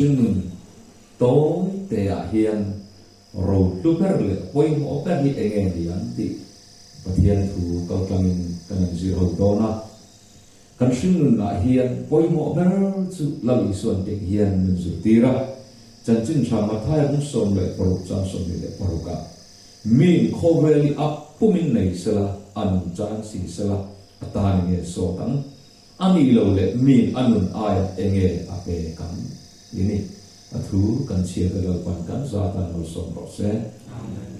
Hringnun tawi te ah hian rohlu ber leh pawimawh ber hi enge ni ang tih Pathian thu kaltlangin kan han zir ho dawn a. Kan hringnun ah hian pawimawh ber chu Lal Isuan tih hian min zirtir a. Chanchin tha Mathaia bung 16 chang 26 ah, Miin khawvel hi a pumin nei sela, a nun chan si sela, a tan enge sawt ang? A nih lo leh miin a nun aia enge a pek ang i ni. A thu kan chhiat a Lalpan kan zat a malsawm rawh se.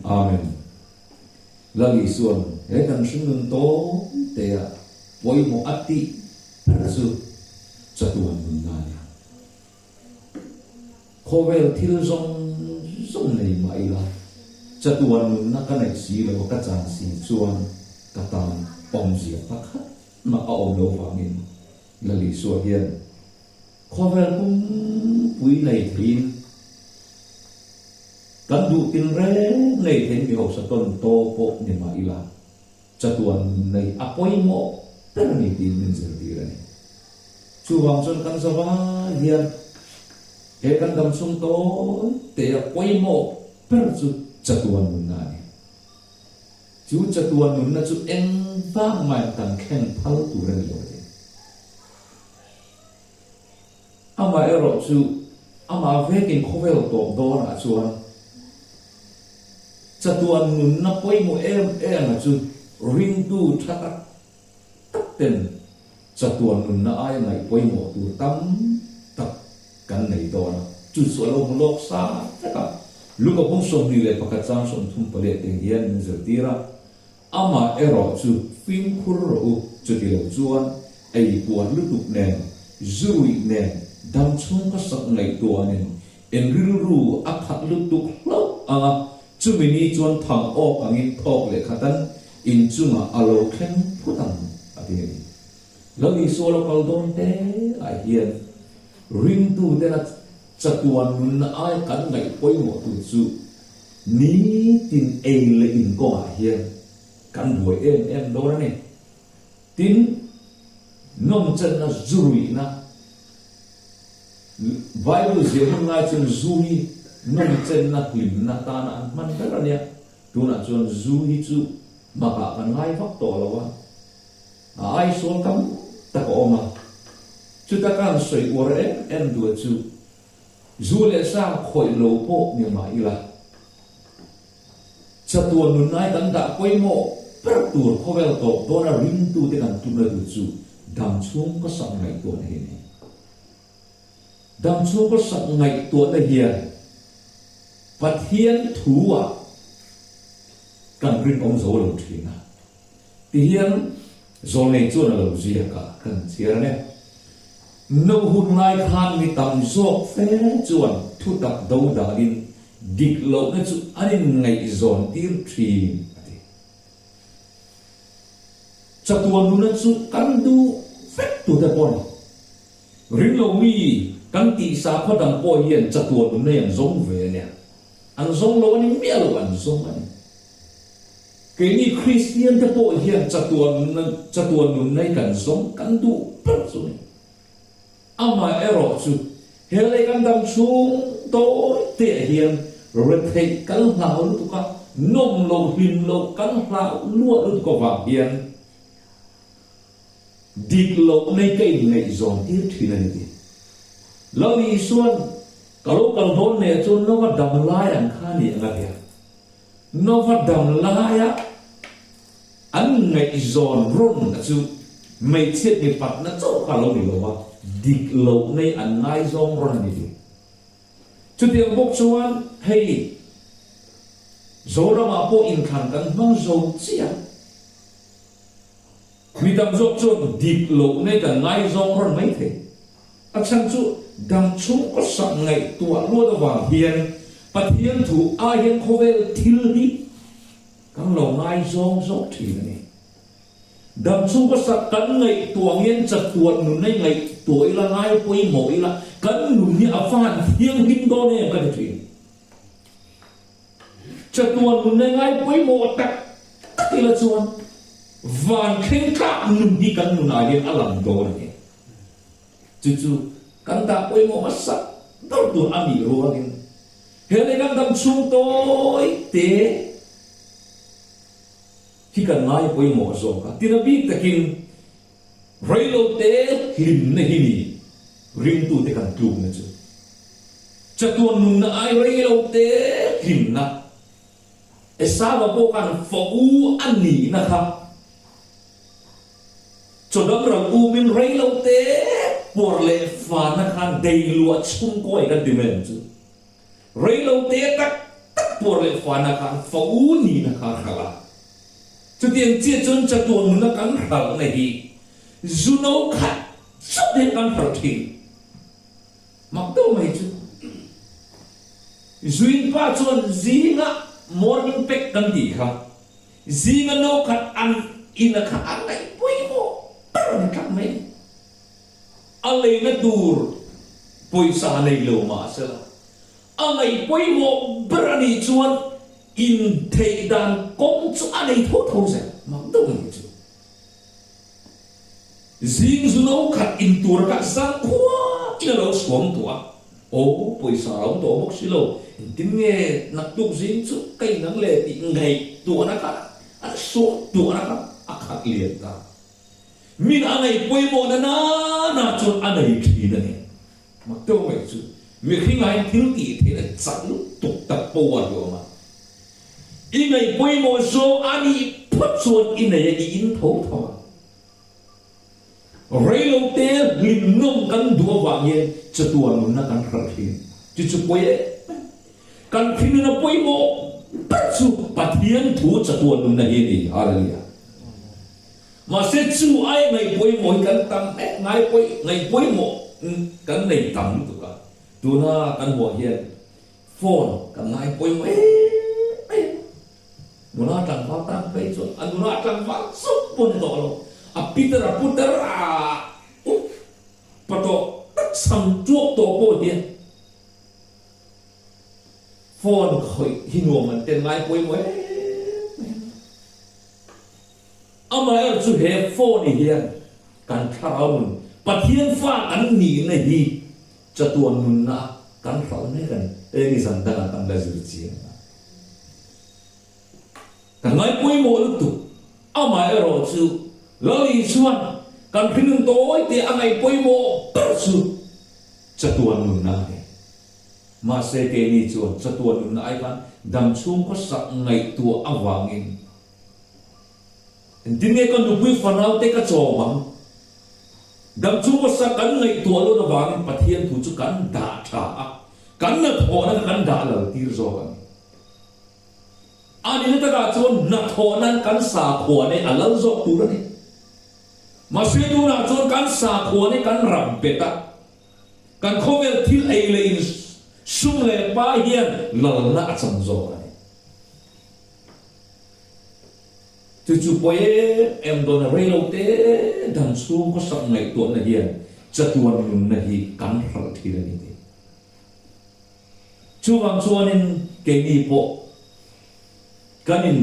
Amen. Lal Isuan he kan hringnun tawi te ah pawimawh a tih ber chu chatuan nunna a ni. Khawvel thil zawng zawng nei mah ila chatuan nunna ka neih si lo a ka chan si chuan ka tan awmzia pakhat mah a awm lo vangin Lal Isua hian khawvel pumpui nei theiin kan duh tin reng nei theiin mi hausa tawn taw pawh ni mah ila chatuan nei a pawimawh ber a ni tiin min zirtir a ni. Chuvang chuan kan zavai hian he kan damchhung tawi te a pawimawh ber chu chatuan nunna a ni. Chu chatuan nunna chu eng vang main kan thleng phal tur a ni lo a ti. Amaherawh chu amah vekin khawvel tawp dawnah chuan chatuan nunna pawimawh em em a chu ringtu tha tak tak ten chatuan nunna aia ngaih pawimawh tur tam tak kan nei dawn a, chu chu a lo hmu lawk sa vek a. Luka bung 21 chang 38 te hian min zirtir a, Amah erawh chu fimkhur rawh u, chuti lo chuan ei puan lutuk nen, zuruih nen, dam chhung ka sak ngaihtuah nen en rilru a khat lutuk hlauh ang a, chumi ni chuan thang awk angin thawk leh khatan inchungah a lo thleng phut ang, a ti a ni. Lal Isua lo kal dawn te ah hian ringtuten a chatuan nunna ai kan ngaih pawimawh tur chu nitin ei leh in kawngah hian kan buai em em dawn a ni. Tin, nawmchenna zuruihna Bible ziah hun lai chuan zu hi nawmchenna hlimna tana an hman ber a nia. Tunah chuan zu hi chu makah kan ngai vak tawh lo a. A aisual tam tak a awm a, chuta kan sawi uar em em duh chu zu leh sa khawih lo pawh ni mah ila, chatuan nunai kan dah pawimawh ber tur khawvel tawp dawna ringtute kan tumna tur chu dam chhung ka sak ngaihtuahna hi a ni. Dam chhung ka sak ngaihtuahna hian Pathian thu-ah kan rinawm zo lo thin a. Tihian zawlnei chuan a lo ziak a, kan chhiar a ni. No hun lai khan mi tam zawk fe chuan thutak do danin dik lohna chu an inngaihzawn tir thin, a ti. Chatuan nuna chu kan duh vek tute pawh a ni. Ringlo mi kan tih sakhaw dang pawh hian chatuan nunna hi an zawng ve a nia. An zawng lo a ni miah lo, an zawng a ni. Keini Kristian te pawh hian chatuan chatuan nun nei kan zawng kan duh ber chu ni. Amah erawh chu he lei kan dam chhung tawi te ah hian retheih kan hlau lutuk a, nawm lo hlim lo kan hlau luah lutuk avang hian dik loh nei ka inngaihzawn tir thin a ni ti. Lal Isuan ka lo kal dawn neh chuan Nova dam lai ang kha ni ang a ti a. Nova dam laia an ngaihzawn rawn chu hmeichhiat mipatna chauh kha a lo ni lo va, dik loh nei an ngaizawng rawn a ni tih. Chutiang bawk chuan hei Zoramah pawh inthlan kan hmang zo chiah. Mi tam zawk chuan dik loh nei kan ngaizawng rawn mai thei. A chhan chu dam chhungkaw sak ngaihtuah luat avang hian Pathian thu ai hian khawvel thil hi kan lo ngaizawng zawk thin a ni. Dam chhungkaw sak kan ngaihtuah ang hian chatuan nun ei ngaihtuah ila, ngai pawimawh ila, kan nun hi a van thianghlim dawn em ka ti thin. Chatuan nun ei ngai pawimawh tak tak ila chuan van thleng tlak nun hi kan nunah hian a lang dawn a ni. Chu chu kan dah pawimawh hmasa ber tur a nih rualin he lei kan dam chhung tawi te hi kan ngai pawimawh zawk a. Tina bik takin reilote hlimna hi ni ringtute kan tlukna chu. Chatuan nunna ai reilote hlimna. Esau-a pawh khan fa u a nihna kha chawdam ral umin reilote puar leh fana khan deiluah chhungkawi kan ti mai ang chu. Reilote tak tak puar leh fana khan fa u nihna kha a hralh a. Chutiang chiah chuan chatuan nuna kan hralhna hi zu no khat chauh hian kan hralh thin. Mak deuh mai chu. Zuin pa chuan zinga morning pack kan tih kha zinga no khat an in a kha a ngaih pawimawh ber a ni tlat mai a ni. A leina tur pawisa nei lo mahsela a ngaih pawimawh ber a nih chuan in theih dan kawng chu a nei tho tho zel. Mak deuh mai chu. Zing zu no khat in tur kha zang khua in a lo suam tawh a, aw pawisa a lo tawh bawk si lo, engtin nge naktuk zing chu ka in ang le tih ngaihtuahna kha an suam tuahna kha a khat lian ta. Min a ngaih pawimawhna nana chuan a nei thin a ni. Mak deuh mai chu mihring ah hian thil tih theihna chak lutuk tak pawh a hlawm a. I ngaih pawimawh zawng a nih phawt chuan i nei a, i in tho tho ang. Reilote hlimnawm kan duh avang hian chatuan nunna kan hralh thin. Chu chu pawi em em. Kan thinlung a pawimawh ber chu Pathian thu chatuan nunna hi a ni. Hallelujah. Mahse chu ai ngaih pawimawh hi kan tam em ngai pawi ngaih pawimawh kan nei tam lutuk a. Tuna kan hmuh hian Phone kan ngai pawimawh em em. Nula tlangval tan phei chuan a nula tlangval chauh pawh ni tawh lo, a Peter a putar a up pa tawh tak sam tuak tawh pawh hian phone khawih hi nuam an ten ngai pawimawh em em. Amaherawhchu chu he phone hian kan thlarau nun Pathian fa kan nihna hi Chatuan nunna kan hralh mek a ni. Eng i zan dangah kan la zir chiang a. Ka ngai pawimawh lutuk. Amaherawh chu Lali chuan kan hringnun tawi te a ngaih pawimawh ber chu chatuan nunna a ni. Mahse keini chuan chatuan nunna ai khan damchhung khawsak ngaihtuah avangin Engtin nge ka nupui fanaute ka chawm ang? Damchhung hmasa kan ngaihtuah loh avangin Pathian thu chu kan dah tha a, kan hnathawhna kha kan dah lal tir zawk a ni. A nihna takah chuan hnathawhnain kan sakhua nei a lal zawk tur a ni. Mahse tunah chuan kan sakhua nei kan ram bet a, kan khawvel thil ei leh in sum leh pa hian lalna a chang zawk a ni. Chu chu pawi em em dawn a reilo te dang chhung khawsak ngaihtuahna hian chatuan nunna hi kan hralh thin a ni tih. Chuvang chuanin keini pawh kan in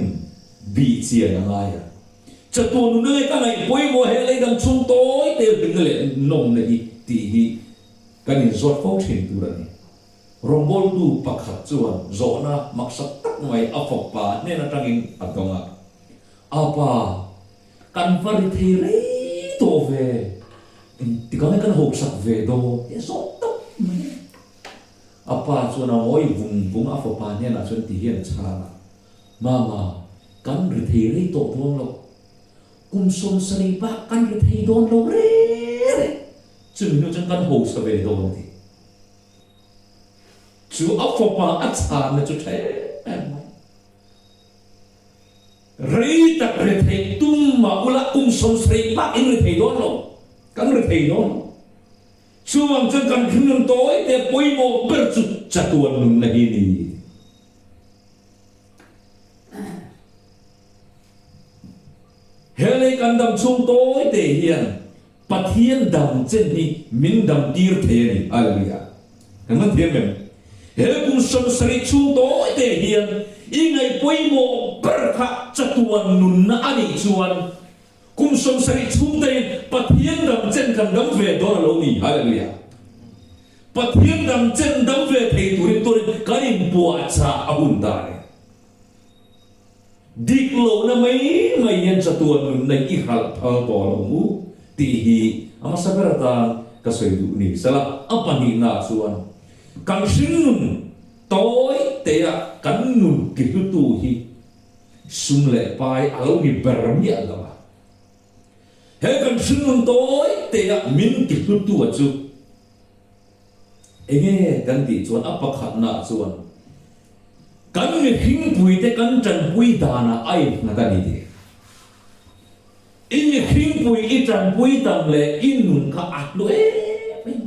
bih chian a ngai a. Chatuan nunna nge ka ngaih pawimawh he lei dang chhung tawi te hlimna leh nawmna hi tih hi kan in zawt fo thin tur a ni. Rawngbawltu pakhat chuan zawhna maksak tak mai a fapa hnen atangin a dawng a, Apa, kan va ri thei rei tawh ve, engtikah nge kan hawksak ve dawn? tih a zawt tak mai a. A pa chuan a ngawi vung vung a, a fapa hnenah chuan ti hian a chhang a, Mama, kan ri thei rei tawh dawn lo, kum 70 bak kan ri thei dawn lo reng reng, chumi hnu chuan kan hawksa ve dawn a ti. Chu a fapa a chhanna chu tha em em mai. Rei tak rethei tum mah ula kum 70 bak in rethei dawn lo, kan rethei dawn lo. Chuvang chuan kan hringnun tawi te pawimawh ber chu chatuan nunna hi ni. He lei kan dam chhung tawi te hian Pathian dam chen hi min dam tir thei a ni. Hallelujah. Kan man thiam em? He kum 70 chhung tawi te hian i ngaih pawimawh ber kha chatuan nunna a nih chuan kum 70 chhung te in Pathian dam chen kan dam ve dawn a lo ni. Hallelujah. Pathian dang chen dam ve thei turin turin kan inpuahchah a hun ta a ni. Dik lohna mai mai hian chatuan nunna i hralh phal tawh lo mu tih hi a hmasa ber atan ka sawi duh ni sela, a pahnihnaah chuan kan hringnun tawi teia kan nun tihlutu hi sum leh pai a lo ni ber miah lo a. He kan hringnun tawi teia min tihlutu a chu Enge kan tih chuan a pakhatnaah chuan kan mihringpuite kan tanpui danah a innghat a ni tih. I mihringpui i tanpui tam leh i nun kha a hlu em em.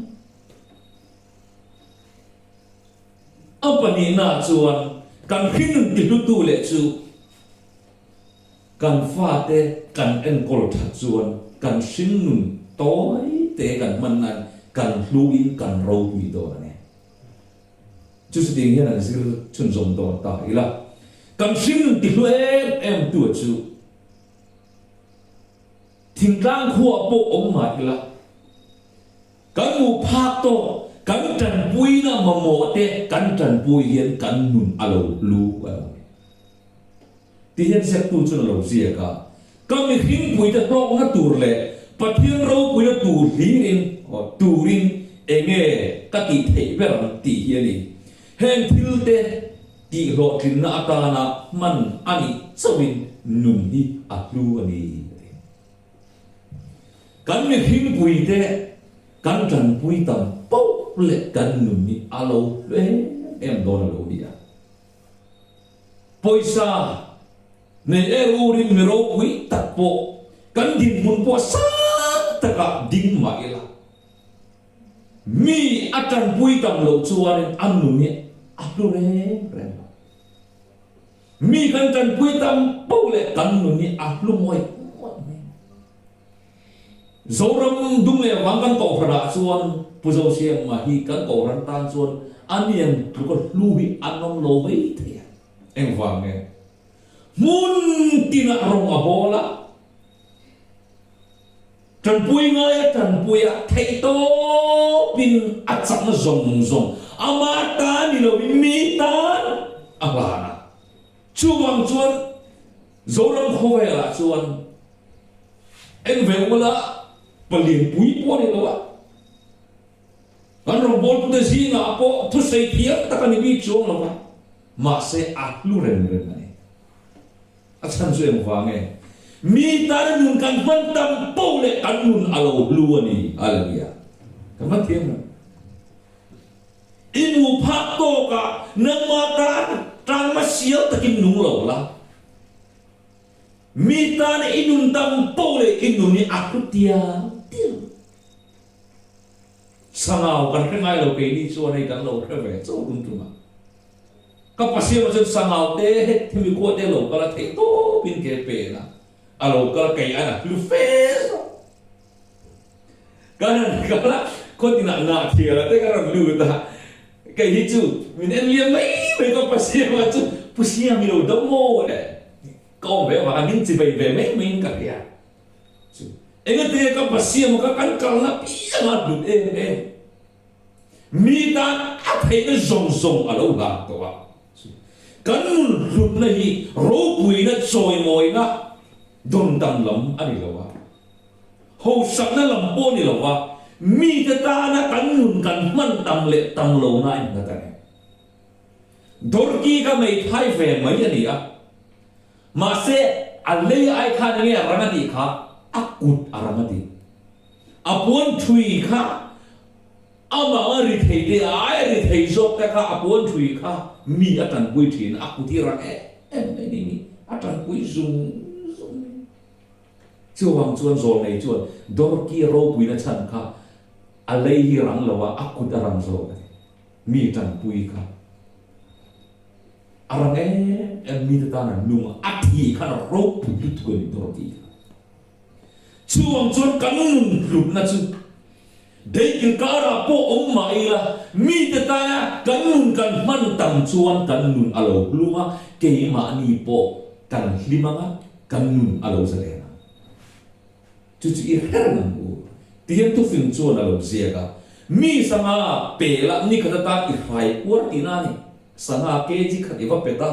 A pahnihnaah chuan kan hringnun tihlutu leh chu Kan fate kan enkawl that chuan kan hringnun tawi te kan hman nan kan hluin kan ropui dawn a ni. Chu chutiang hian an zir chhunzawm dawn ta ila. Kan hringnun ti hlu em em tu chu thingtlang khuaah pawh awm mah ila kan hmuh phak tawk kan tanpuina mamawh te kan tanpui hian kan nun a lo hlu a lo ni. Ti hian ziaktu chuan a lo ziak a, Ka mihringpuite hlawkna tur leh Pathian ropuina tur hlirin, turin enge ka tih theih ber ang tih hi a ni. Heng thilte tihhlawhtlinna atana hman a nih chauhin nun hi a hlu a ni, a ti. Kan mihringpuite kan tanpui tam poh leh kan nun hi a lo hlu em em dawn a lo ni a. Pawisa nei er urin mi ropui tak pawh kan dinhmun pawh sang takah ding mah ila, mi a tanpui tam loh chuanin a nun hi a hlu reng reng lo. Mi kan tanpui tam poh leh kan nun hi a hlu ngawih ngawih mai. Zoram dung leh vang kan kohhranah chuan Pu Zosiama hi kan kohhran tan chuan a nian tluka hlu hi a nawm lo mai thei a. Engvang nge? Hmun tinah rawng a bawl a, tanpui ngai a tanpui a, theihtawpin a chakna zawng zawng ama ta ni loin mi tan a hlan a. Chuvang chuan Zoram khawvelah chuan En ve ula, palian pui pawh a ni lo a. Kan rawngbawltute zingah pawh thusawi thiam tak a ni bik chuang lo va, mahse a hlu reng reng a ni. A chhan chu engvang nge? Mi tana nun kan hman tam poh leh kan nun a lo hlu a ni. Hallelujah! Kan hman thiam lo. I nu phak tawkah nangmah tan tangma sial takin nung lo la. Mi tan i nun tam poh leh i nun hi a hlu tial tial. Sangau kan hre ngai lo keini chuan hei kan lo hre ve chauh tum tum a. Ka pasiam ah chuan sangau te het hemi khua te lo kal a theih tawp in ke pen a, a lo kal kei an a hlu fe zawk. Kan han kal a, khaw tinah ngah thial a te ka rawn lut a, kei hi chu min en liam mai mai ka pasiam ah chu Pu Siam i lo dam maw le. Ka awm ve avanga min chi bei ve mai maiin ka hria. Chu engati ka pasiam kha kan kalna pianga hlut em em. Mi tan a theihna zawng zawng a lo hlan tawh a. Chu kan nun hlutna hi ropuina chawimawina dawn lam a ni lo a. Hosakna lam pawh ni lo va, mite tana kan nun kan hman tam leh tam lohna a innghat a ni. Dorki ka meithai ve mai a ni a, mahse a lei ai khan enge a rang a tih kha a kut a rang a ti. A puan thui kha amah a ri thei te a ai a ri thei zawk te kha a puan thui kha mi a tanpui thin a, a kut hi rang em em mai ni mi a tanpui zung zung mai. Chuvang chuan zawlnei chuan Dorki ropuina chhan kha a lei hi rang lo a, a kut a rang zawk a ti. Mi tanpui kha a rang em em mite tan an nung a, a thih khan a ropui lutuk a ni Dorothy kha. Chuvang chuan kan nun hlutna chu deikil karah pawh awm mah ila mite tana kan nun kan hman tam chuan kan nun a lo hlum a, keimahni pawh kan hlim ang a, kan nun a lo zalen ang. Chu chu i her ang u. Tihian thufing chuan a lo ziak a. Mi sangha pela ni khat atan i hrai puar tihna a ni. Sangha kg khat i va pet a,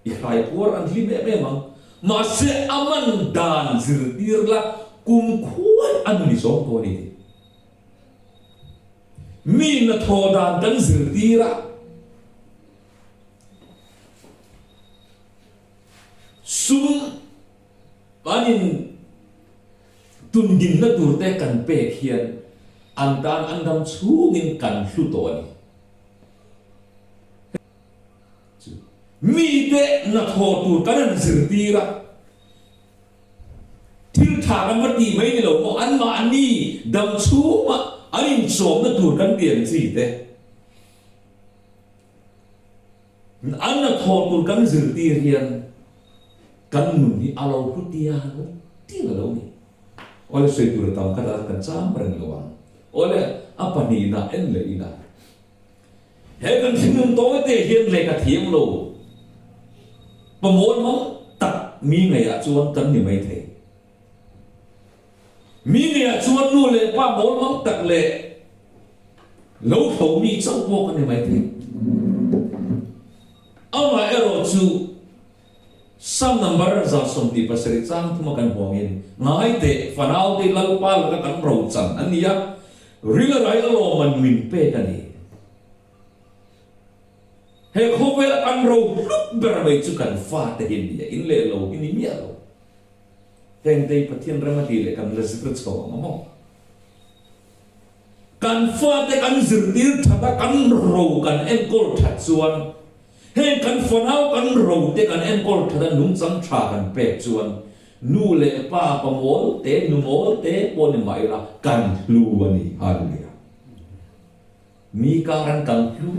i hrai puar an hlim em em ang. Mahse a man dan zirtir la kum khuai a nuni zawng tawh a ni tih. Mi hnathawh dan kan zirtir a. Sum an in tundinna tur te kan pek hian an tan an dam chhungin kan hlu tawh a ni. Chu mite hnathawh tur kan han zirtir a, thil tha kan va tih mai ni lo maw, anmahni dam chhunga an inchawmna tur kan ti ang chi te. An hnathawh tur kan zirtir hian kan nun hi a lo hlu tial tial a lo ni. Awle sawi tur a tam khat a kan cham reng lo ang. Awle a pahnihna en leh ila. He kan thinlung tawi te hian lehkha thiam lo pamawl mang tak mi ngeiah chuan kan ni mai thei. Mi ngeiah chuan nu leh pa mawl mang tak leh lo tho mi chauh pawh ka ni mai thei. Amah erawh chu Psalm number 127 chang thuma kan huangin, Ngai teh, fanaute Lalpa laka kan ro chan an ni a, ril a rai alawm an min pek a ni. He khawvela kan ro hlut ber mai chu kan fate hi a ni a, in leh lo hi ni miah lo. Hengte hi Pathian rem a tih leh kan la zir chho ang a maw? Kan fate kan zirtir that a, kan ro kan enkawl that chuan, heng kan fanau kan ro te kan enkawl that a nungchang tha kan pek chuan nu leh pa, pa mawl te, nu mawl te pawh ni mah ila kan hlu a ni. Hallelujah. Mi kar an kan hlu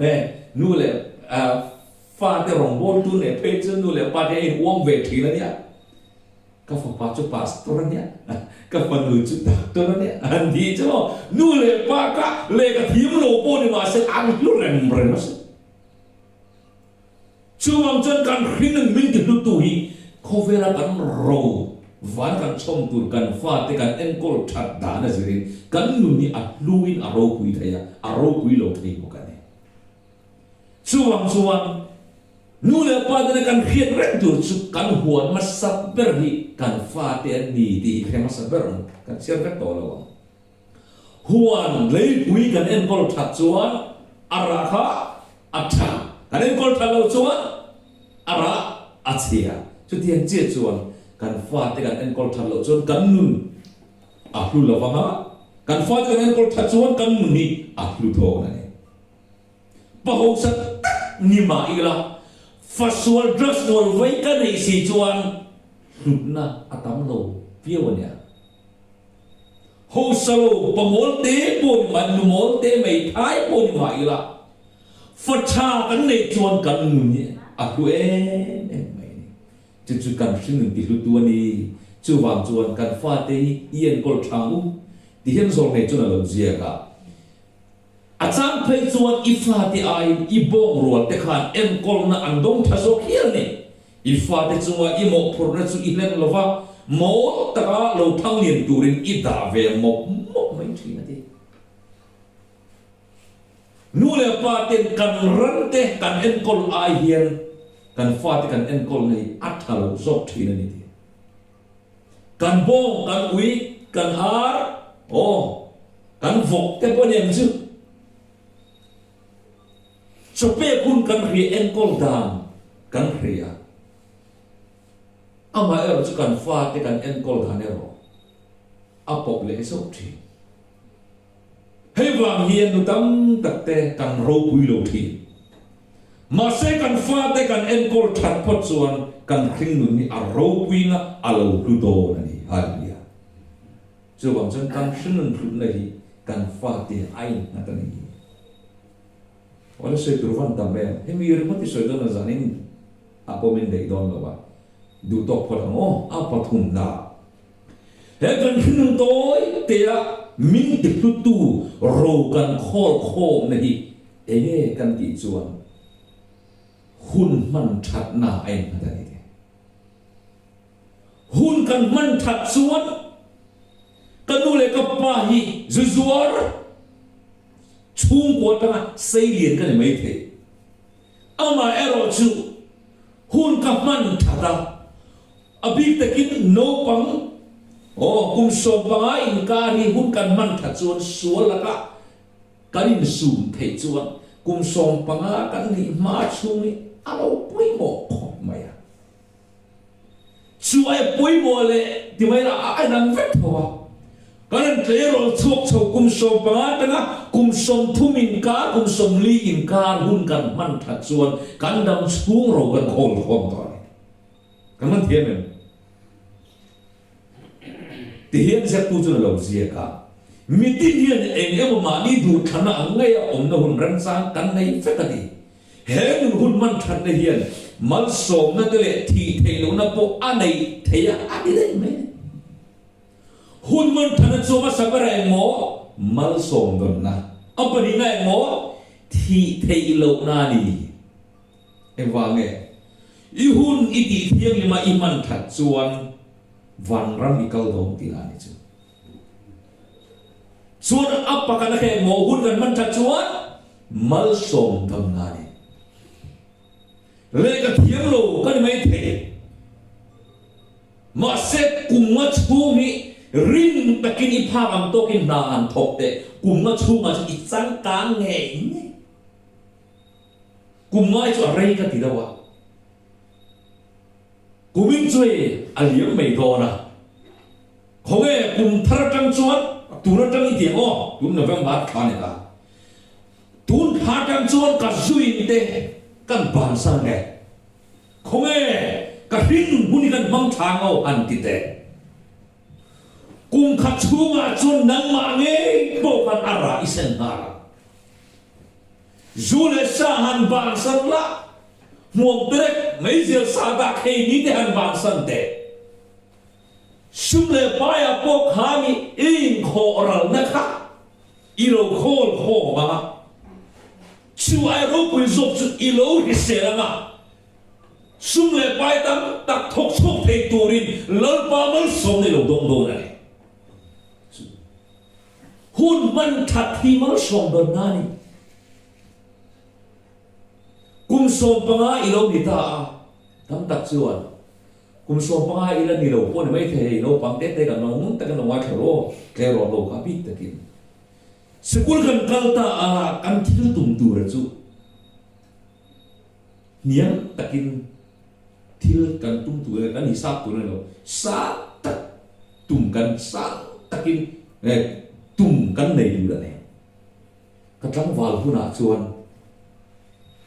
e, nu leh Fate rawngbawltu nen phei chuan nu leh pa te a inhuam ve thin a nia. Ka fapa chu pastor a nia, ka fanu chu doctor a nia an ti chu maw. Nu leh pa kha lehkha thiam lo pawh ni mahse an hlu rem rem a si. Chuvang chuan kan hringnun min ti hlutu hi khawvela kan ro van kan chhawm tur kan fate kan enkawl that dan a zirin kan nun hi a hluin a ropui thei a, a ropui lo thei bawk a ni. Chuvang chuan nu leh pa tena kan hriat reng tur chu kan huan hmasa ber hi kan fate an ni tih hi hre hmasa ber ang, kan chhiar vek tawh lo ang. Huan leipui kan enkawl that chuan a rah kha a tha, kan enkawl that loh chuan a rah a chhia. Chutiang chiah chuan kan fate kan enkawl that loh chuan kan nun a hlu lo vang a, kan fate kan enkawl that chuan kan nun hi a hlu dawn a ni. Pahosa tak ni mah ila, fasual drugs ngawl vei ka neih si chuan hlutna a tam lo viau a nia. Hosa lo, pa mawl te pawh ni mah, nu mawl te mai thai pawh ni mah ila, fa tha kan neih chuan kan nun hi a hlu em em mai a ni. Chu chu kan hringnun ti hlutu a ni. Chuvang chuan kan fate hi i enkawl thang u ti hian zawng nei chuan a lo ziak a. A chang phei chuan i fate aiin i bawng rual te khan enkawlna an dawng tha zawk hial ni. I fate chunga i mawhphurhna chu i hlen lova, mawl taka lo thang lian turin i dah ve mawp mawp mai thin a ti. Nu leh pa ten kan ran te kan enkawl ai hian kan fate kan enkawlna hi a tha lo zawk thin a ni ti. Kan bawng, kan ui, kan ar, aw, kan vawk te pawh nen chu chawpek hun kan hria, enkawl dan kan hria. Amaherawh chu kan fate kan enkawl dan erawh a pawp leh zauh thin. Hei vang hian nu tam tak te kan ropui lo thin. Mahse kan fate kan enkawl that phawt chuan kan hringnun hi a ropuina a lo hlu dawn a ni. Hallelujah. Chuvang chuan kan hringnun hlutna hi kan fate a innghat a ni. Awle sawi tur van tam em? Hemi ringawt i sawi dawn a zanin ah pawh min daih dawn lo a, duh tawk phawt ang aw, a pathumna. He kan hringnun tawi tea min ti hlutu ro kan khawl khawmna hi enge kan tih chuan hun hman thatna a innghat a ni te. Hun kan hman that chuan ka nu leh ka pa hi zu zuar. Chhungkua atanga seilian ka ni mai thei. Amaherawhchu, hun ka hman that a, a bik takin naupang aw kum 15 inkar hi hun kan hman that chuan sual laka kan insum theih chuan kum 15 kan nih hma chhung hi a lo pawimawh khawp mai a. Chu ai pawimawh leh ti mai lah a inang vek tho a. Kan rawn tleirawl chhuak chho kum 15 atanga kum 30 inkar, kum 40 inkar hun kan hman that chuan kan dam chhung ro kan khawl khawm tawh a ni. Kan hman thiam em? Tihian ziaktu chuan a lo ziak a, Mitin hian eng emaw mahni duhthlanna ang ngeia awmna hun remchang kan nei vek a ni. He nun hun hman thatna hian malsawmna te leh thih theih lohna pawh a neih theih a, a ti daih mai a ni. Hun hman thatna chu hmasa berah engmaw malsawm dawnna, a pahnihna engmaw thih theih lohna a ni. Engvang nge? I hun i tih thianglima i hman that chuan vanram i kal dawn tihna a ni chu. Chuan a pakhat a heng maw hun kan hman that chuan malsawm damna a ni. Lehkha thiam lo ka ni mai thei. Mahse kum nga chhung hi rin takin i phak ang tawkin hna han thawk teh kum nga chhungah chuan i changkang ngei ngei. Kum ngai chu a rei ka ti deuh a. Kumin chu hei a liam mai dawn a. Khawnge kum thar atang chuan tun atang i ti ang aw, tun November thla ni ta. Tun thla atang chuan ka zuin te kan bansan nge. Khawnge ka hringnun hun hi kan hmang tha ang aw han ti teh. Kum khat chhungah chuan nangmah ngei pawh khan a rah i sen nghal ang. Zu leh sa han bansan la, hmuam terek meizial sa dah khei ni te han bansan teh. Sum leh paiah pawh khan i inkhawh ralna kha i lo khawl khawm ang a, chu ai ropui zawk chu i lo hrisel ang a, sum leh pai tam tak thawk chhuak thei turin Lalpa malsawmna i lo dawng dawn a ni. Hun hman that hi malsawm dawnna a ni. Kum 15 i lo ni ta a, tam tak chuan Kum 15 ila ni lo pawh ni mai thei hei, naupang te te kan lo ngun takin lo ngaithla rawh aw, tleirawl lo kha bik takin. Sikul kan kal ta a, kan thil tum tura chu hniam takin thil kan tum tur a ni, kan hisap tur a ni lo, sang tak tum kan sang takin tum kan nei tur a ni. Ka tlangval hunah chuan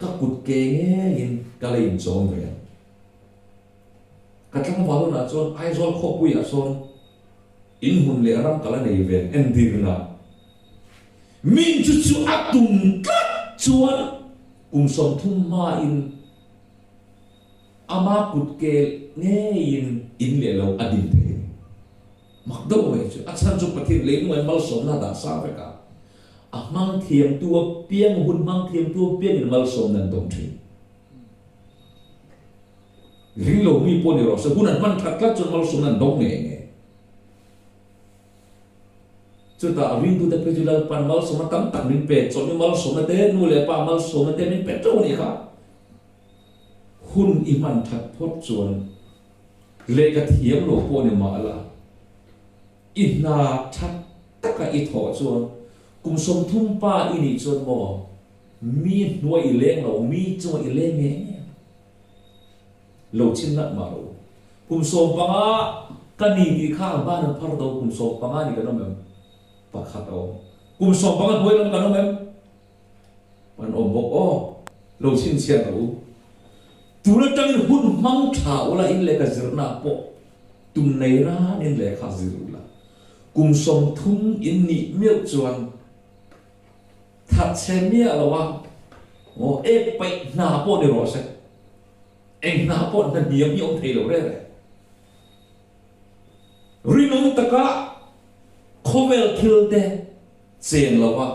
ka kut ke ngeiin ka la inchawm ve ang. Ka tlangval hunah chuan Aizawl khawpuiah sawn in hmun leh ram ka la nei ve ang entirna. Min chu chu a tum tlat chuan kum 30 hmain ama kut kel ngeiin in leh lo a din thei a ni. Mak deuh mai chu a chhan chu Pathian leilungah malsawmna a dah sang vek a, a hmang thiamtu apiang hun hmang thiamtu apiangin malsawmna an dawng thin. Ring lo mi pawh ni rawh se, hun an hman that tlat chuan malsawmna an dawng ngei ngei. Chutah ringtute phei chu Lalpan malsawmna tam tak min pe, chawlhni malsawmna te, nu leh pa malsawmna te min pe teuh a nih kha. Hun i hman that phawt chuan lehkha thiam lo pawh ni mah la, i hna that taka i thawh chuan kum 30 pa i nih chuan maw Mi hnuai i leng lo, mi chungah i leng ngei ngei ang. Lo chin ngat mah lo. Kum 15 ka ni tih kha ang ban an phar do, kum 15 ni kan awm em? Pakhat a awm. Kum 15 hnuai lam kan awm em? An awm bawk aw. Lo chhinchhiah rawh u. Tun atangin hun hmang tha ula in lehkha zirna pawh tum nei ranin lehkha zir ula. Kum 30 in nih meuh chuan That chhe miah lo a, aw ek paih hna pawh ni rawh se, eng hna pawh hna hniam hi awm thei lo reng reng. Rinawm taka khawvel thil te chen lo a,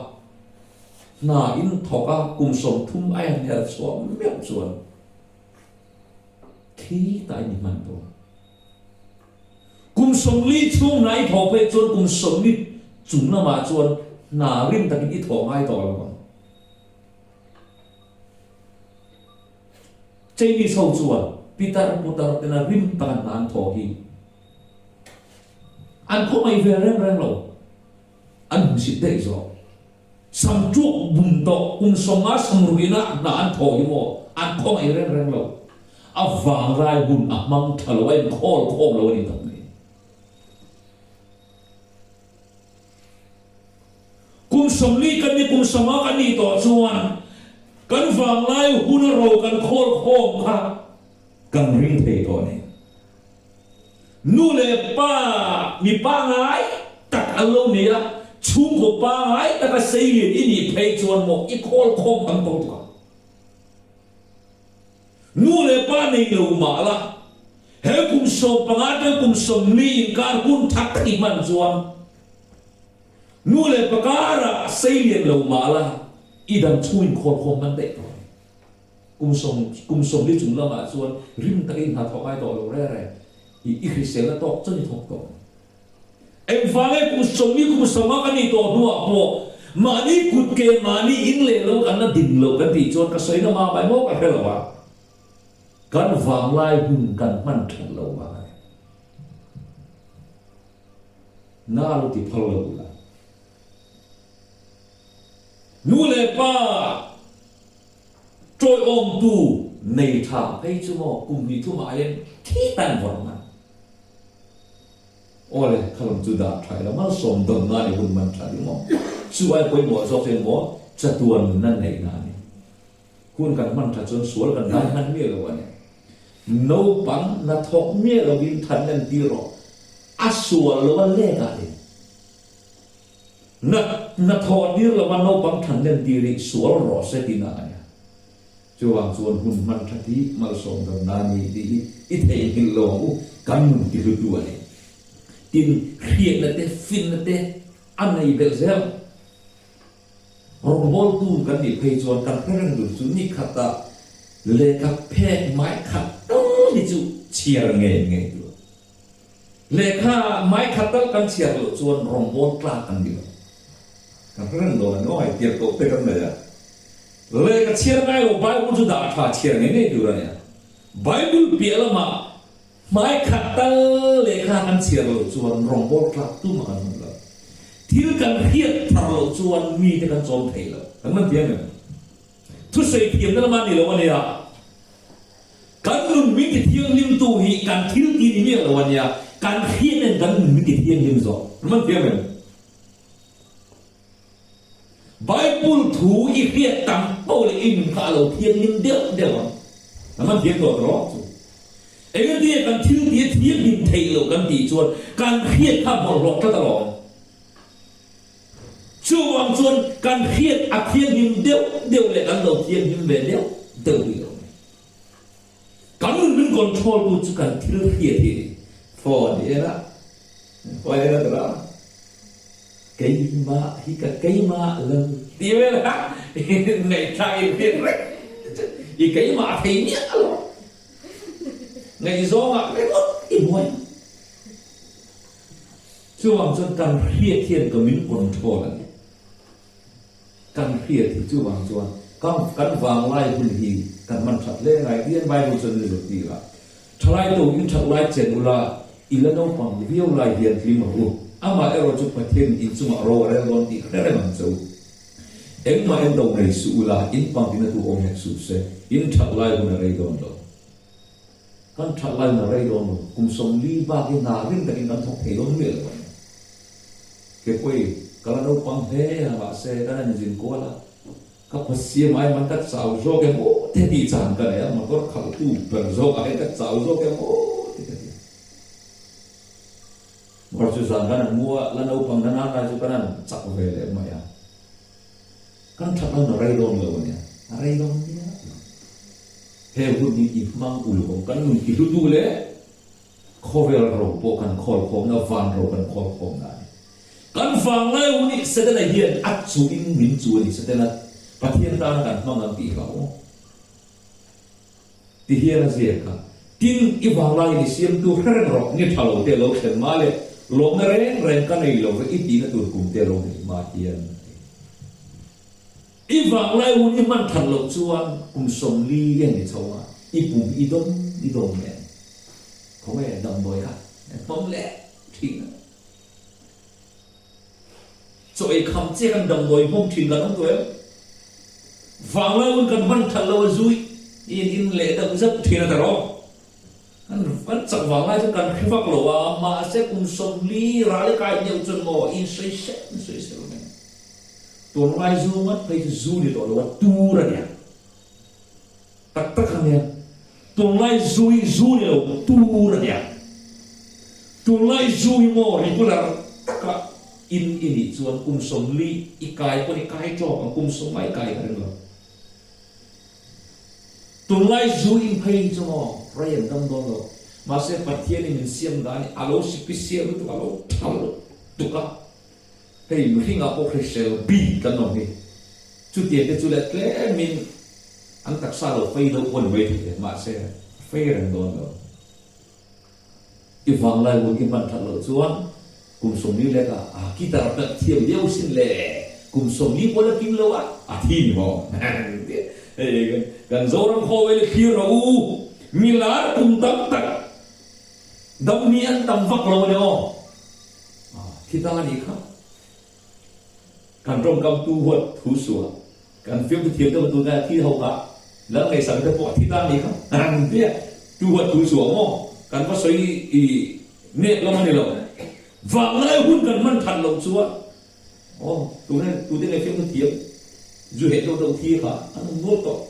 hna in thawk a kum 30 a en her chhuah meuh chuan thi ta in i hman dawn. Kum 40 chhung hna i thawh phei chuan kum 40 chung lamah chuan hna rim takin i thawh ngai tawh lo ang. Chinese ho chuan pitar putar tena rim taka hna an thawh hi an khawngaih ve reng reng lo, an hmusit daih zawk. Sam ṭuak bum tawh kum 50 sam ruihna hna an thawh hi maw an khawngaih reng reng lo. A vanglai hun a hmang ṭha lo, a inkhawl khawm lo a ni tak mai. Kum 40 kan ni, kum 50 kan nih tawh chuan kan vanglai huna ro kan khawl khawm kha kan ring thei tawh a ni. Nu leh pa mi pangngai tak an lo ni a, chhungkaw pangngai taka seilian i nih phei chuan maw i khawl khawm tam tawh tuk ang. Nu leh pa nei lo mah la, he kum 15 tel kum 40 inkar hun tha tak i hman chuan nu leh pa karah seilian lo mah la, i dam chhungin khawl khawm hman daih tawh a ni. Kum sawm kum 40 chung lamah chuan rim takin hna thawk ngai tawh lo reng reng i i hriselna tawk chuan i thawk tawh ang. Engvange kum 40 kum 50 ka nih tawh hnuah pawh mahni kut ke mahni in leh lo kan la din loh kan tih chuan ka sawi na mah mai maw ka hre lo a, kan vanglai hun kan hman that lo vang a ni. Na lo ti phal lo ula. Nu leh pa Ṭawiawmtu nei ṭha phei chu maw kum hnih thumah hian thi tan vawrh man. Aw le, kha lam chu dah ṭha ila malsawm dawn nan i hun man ṭha ding maw? Chu ai pawimawh zawk hian maw chatuan nunna neihna a ni. Hun kan hman ṭha chuan sual kan dai hman miah lo a ni. Naupang hnathawk miah lovin than len tir rawh. A sual lo a lek ah in. Na na thawh tir lova naupang than len tir hi sual rawh se tihna a nia. Chuvang chuan hun hman tha hi malsawm dam na ni tih hi i theihnghilh lo ang u, kan nun ti hlutu a ni. Tin, hriatna te, finna te a nei belh zel. Rawngbawltu kan nih phei chuan kan hre reng tur chu ni khatah lehkha phek mai khat tal hi chu chhiar ngei ngei tur. Lehkha mai khat tal kan chhiar loh chuan rawngbâwl tlâk an ni lo. Kan hre reng dawn a ni aw, hei tirh koh te kan nei a. Lehkha chhiar ngai lo Bible chu dah tha chhiar ngei ngei tur a nia. Bible piah lamah hmai khat tal lehkha kan chhiar loh chuan rawngbâwl tlâk tumah kan hmu lo. Thil kan hriat thar loh chuan mite kan chawm thei lo. Kan man thiam em? Thusawi thiamna lama ni lo a nia. Kan nun min ti thianghlimtu hi kan thil ti ni miah lo a nia. Kan hriat nen kan nun min ti thianghlim zawk. Kan man thiam em? Bible thu i hriat tam poh leh i nun kha a lo thianghlim deuh deuh ang. Kan man thiam tawh tawh chu. Engati kan thil ti a thianghlim theih loh kan tih chuan kan hriat kha bawlhhlawh tlat alawm. Chuvang chuan kan hriat a thianghlim deuh deuh leh kan lo thianghlim ve deuh deuh hi lo ni. Kan nun min control tu chu kan thil hriat hi a ni. Phone i en a, phone en a tawrh a, keimah hi ka keimah lo ti vel a, ngaihthlak in hriat reng i keimah a thei miah lo. Ngaihzawngah ringawt i buai. Chuvang chuan kan hriat hian ka min control a ni. Kan hriat hi chuvang chuan kan kan vanglai hun hi kan hman that hle ngai hian Bible chuan min zirtir a. Thalai to in that lai chen ula i la naupang viau lai hian hlim rawh u. Amah erawh chu Pathian in chungah ro a rel dawn tih hre reng ang che u. Engmah en do nei suh ula in pangtina tu awm hek suh se in that lai hun a rei dawn lo. Kan that lai na rei dawn lo, kum 40 bak hi hna rim takin kan thawk thei dawn miah lo a ni. Ke pawi ka la naupang hle a, mahse kan han zin kual a, ka phasiam ai man ka chau zawk em aw te tih chan ka nei a, motor khalhtu ber zawk ah hian ka chau zawk em aw te ka ti a. Motor chu zan kan han mu a, la naupang na nan lai chu kan han chak ve leh mai a. Kan that lai na rei dawn lo a nia, a rei dawn miah lo. He hun hi i hmang uluk ang, kan nun i hlu duh leh khawvel ro pawh kan khawl khawmna, van ro kan khawl khawmna a ni. Kan vanglai hun hi Setana hian a chuhin min chu a ni, Setana Pathian tana kan hmang ang tih hlauh aw. Ti hian a ziak a, Tin, i vanglaiin i siamtu hre reng rawh, ni tha lo te lo thlen ma leh lawmna reng reng ka nei lo ve i tihna tur kum te lo neih hma hian. I vanglai hun i hman that loh chuan kum 40 i han ni chho a, i pum i dawm i dawm nen khawnge damdawi kha hmawm leh thin a. Chaw ei kham che kan damdawi hmawm thin kan awm tawh em? Vanglai hun kan hman that loh a zui i in in leh deuh zeuh thin a ta rawh. Kan kan chak vanglai chu kan hre vak lo a, mahse kum 40 ral i kai deuh chuan maw in sawi sel in sawi sel mai. Tunlai zu ngat phei chu zu ni tawh lo a, tur a nia. Tak tak a nia. Tunlai zu hi zu ni lo, tur a nia. Tunlai zu hi maw regular taka in i nih chuan kum 40 i kai pawn i kai tawk ang, kum 50 i kai ka ring lo. Tunlai zu in phei hi chu maw rei an dam dawn lo. Mahse Pathian in min siam dan hi a lo sipisial lutuk a, a lo tha lutuk a. Hei mihringah pawh hrisel bik kan awm hi. Chutiang te chu leh tlemin an taksa lo fei deuh pawh ni mai thei e, mahse a fei reng dawn lo. I vanglai hun i hman that loh chuan kum 40 lek a a guitar pelh thiam viau sin le, kum 40 pawh la kim lo a, a thi ni maw? Hei kan Zoram khawvel i thlir rawh u, milar kum tam tak dam hi an tam vak lo a ni aw, thi ta a nih kha. Kan tawngkam tu huat thu suah kan fiamtu thiam deuh tuna thi ho kha lal ngaihsak te pawh a thi ta a nih kha an ti a, tu huat thu suah maw kan va sawi i nek lam a ni lo. Vanglai hun kan hman that loh chuan aw tuna tute nge fiamtu thiam zu heh deuh deuh thi kha an awm nual tawh.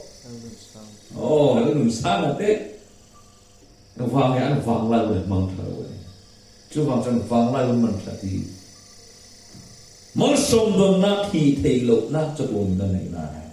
Aw lal nunsang a te vang nge an vanglai hun an hmang tha lo a ni. Chuvang chuan vanglai hun man that hi malsawm dawnna thih theih lohna chatuan nuna neihna a ni.